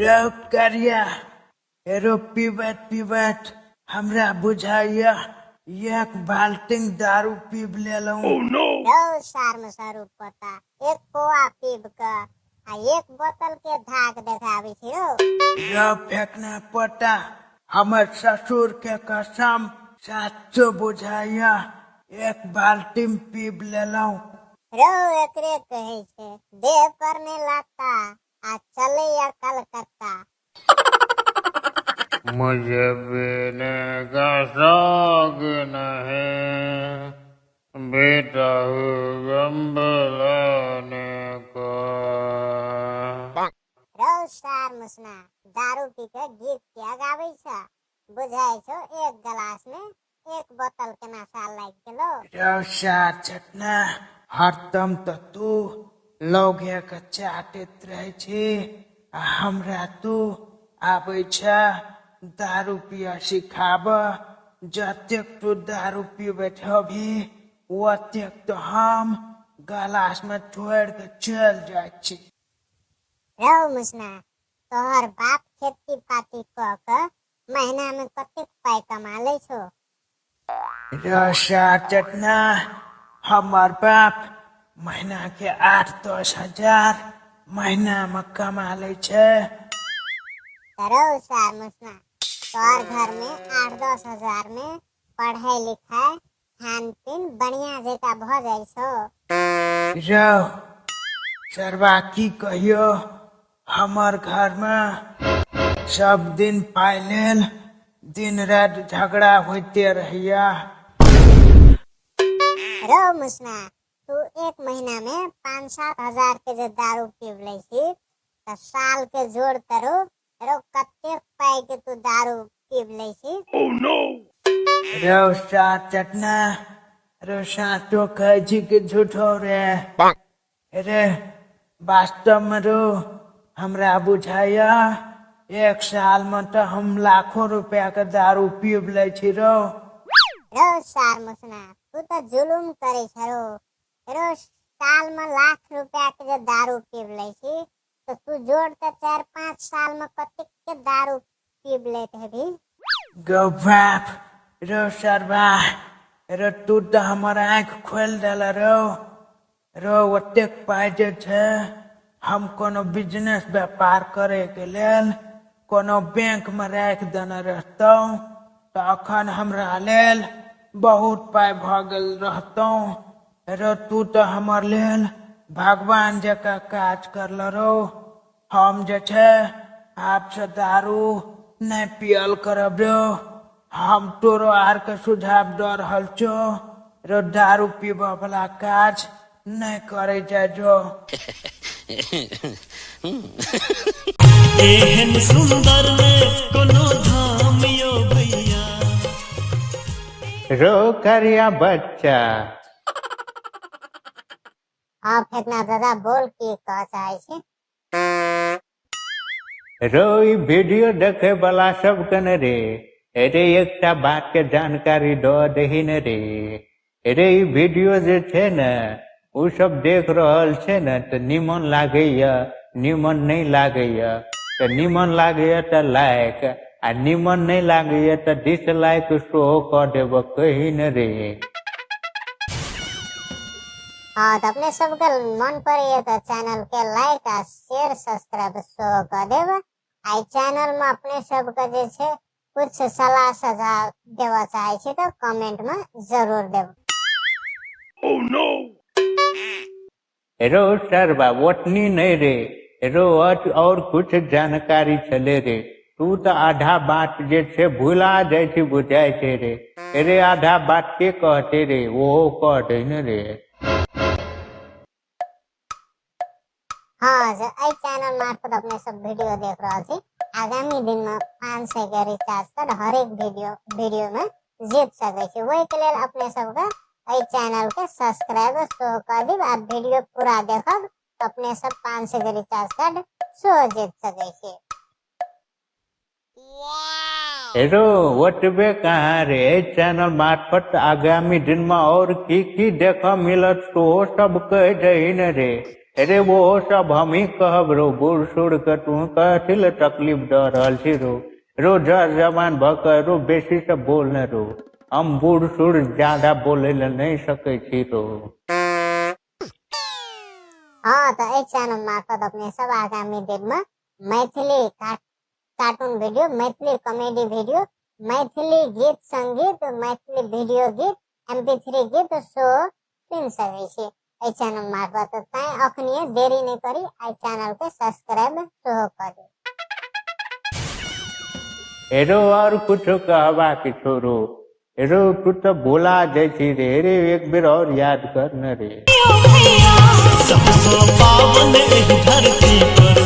रौ करिया, एरो पीबैत पीबैत हमरा बुझाइया एक बाल्टीन दारू पीब लेलहुँ। रौ सार मसारू पोता, एक पौआ पीब कऽ आ एक बोतल के धाक देखाबै छी रौ। रौ फेकना पोता, हमर ससुर के कसम साचो बुझाइया एक बाल्टीन पीब लेलहुँ। रौ एकरे कहै छै देह पर ने लाता आ चलैया कलकत्ता। मुझे पीने का शौक नहीं, बेटा हूँ गम भुलाने को। रौ सार मुसना, दारू पी के गीत किया गाबै छ? बुझाइ छौ एक गिलास में एक बोतल के नशा लागि गेलो। रौ सार चटना, हरदम तऽ तू लौगे के चाटैत रहै छी आ हमरा तू आबै छ दारू पिय सिखाब। जतेक तू दारू पीबैत होबही ओतेक तऽ हम गलास में छोड़ि के चलि जाइ छी। रौ मुसना, तोहर बाप खेती पाती कऽ के महीना में कतेक पाइ कमा लै छौ? रौ सार चटना, हमर बाप महीना के 8-10 हजार महीना में कमा लै छै। तऽ रौ सार मुसना, तोहर घर में 8-10 हजार में पढ़ाई लिखाई खान पीन बढ़िया जकाँ भऽ जाइ छौ? रौ सरबा की कहियो, हमर घर में सब दिन पाइ लेल दिन राति झगड़ा होइते रहैया। रौ मुसना, तू एक महीना में 5-7 हजार के जे दारू पीब लै छी तऽ साल के जोड़ करू रौ कतेक पाइ के तू दारू पीब लै छी? रौ सार चटना, रौ साचो कहै छी कि झूठो रे? रे वास्तव में रो हमरा बुझाइया एक साल में तऽ हम लाखों रुपया के दारू पीब लै छी रौ। रौ सार मुसना, तू तऽ जुलुम करै छ रौ। रौ साल में लाख रुपया के जे दारू पीब लै छी तऽ तू जोड़ तऽ 4-5 साल में कतेक के दारू पीब लैत हेबही? गौ बाप रौ सरबा, रौ तू तऽ हमर आँखि खोलि देल रौ। रौ ओतेक पाइ जे छै हम कोनो बिजनेस व्यापार करैके लेल कोनो बैंक में राखि देने रहतहुँ तऽ अखन हमरा लेल बहुत पाइ भऽ गेल रहतहुँ। रौ तू तऽ हमर लेल भगवान जकाँ काज करल रौ। हम जे छै आबसँ दारू नहि पियल करब रौ। हम तोरो आरके सुझाव दऽ रहल छौ रौ, दारू पीबऽ वाला काज नहि करै जाइ जो। एहन सुंदर ने कोनो धाम यो भैया। रो करिया बच्चा। हाँ फेकना दादा बोल, की कह चाहै छी? रो ई वीडियो देखे वाला सब के ने रे, अरे एकटा बात के जानकारी दऽ दही ने रे। अरे ई वीडियो जे छै ने ओ सब देख रहल छै ने तऽ निमन लागैया, निमन नहि लागैया तऽ निमन लागैया तऽ लाइक आ निमन नहि लागैया तऽ डिसलाइक सेहो कऽ देब कही ने रे। हाँ तऽ अपने सबके मन पड़ैया तऽ चैनल के लाइक आ शेयर सब्सक्राइब सेहो कऽ देब। आ ई चैनल में अपने सबके जे छै कुछ सलाह सुझाव देबऽ चाहै छी तऽ कमेंट में जरूर देब। रो सरबा ओतनी नहीं रे, रो और कुछ जानकारी छले रे। तू तऽ आधा बात जे छै भुला जाइ छी बुझाइ छै रे। अरे आधा बात के कहते रे, ओहो कह दे ने रे। हाँ, जे एहि चैनल मार्फत अपने सब वीडियो देख रहल छी, आगामी दिन में 500 के रिचार्ज कर हरेक वीडियो में जीत सकै छी। ओहि के लेल अपने सबके एहि चैनल के सब्सक्राइब सेहो कऽ देब आ वीडियो पूरा देखब तऽ अपने सब 500 के रिचार्ज कार्ड सेहो जीत सकै छी। हेरो ओतबे कहाँ रे, एहि चैनल मार्फत आगामी दिन में और की की देखऽ मिलत सेहो सब कहि दही ने रे। अरे वो सब हमही कहब रो, बूढ़ सूढ़ के तू कथी ले तकलीफ दऽ रहल छी रो। रो जर जवान भऽ के रो बेसी से बोल ने रो, हम बूढ़ सूढ़ ज्यादा बोले ले नहि सकै छी रो। हँ, तऽ एहि चैनल मार्फत अपने सब आगामी दिन में Maithili cartoon video, Maithili comedy video, Maithili गीत संगीत, मैथिली वीडियो गीत, MP3 गीत सेहो सुनि सकै छी एहि चैनल मार्फत। तैं अखनिये देरी नहि करी, एहि चैनल के सब्सक्राइब सेहो करी। एरो और कुछो कहबाक छोरो? एरो तू तऽ भुला जाइ छी रे। रे एक बेर और याद कर न रे। सबसँ पावन एहि धरती पर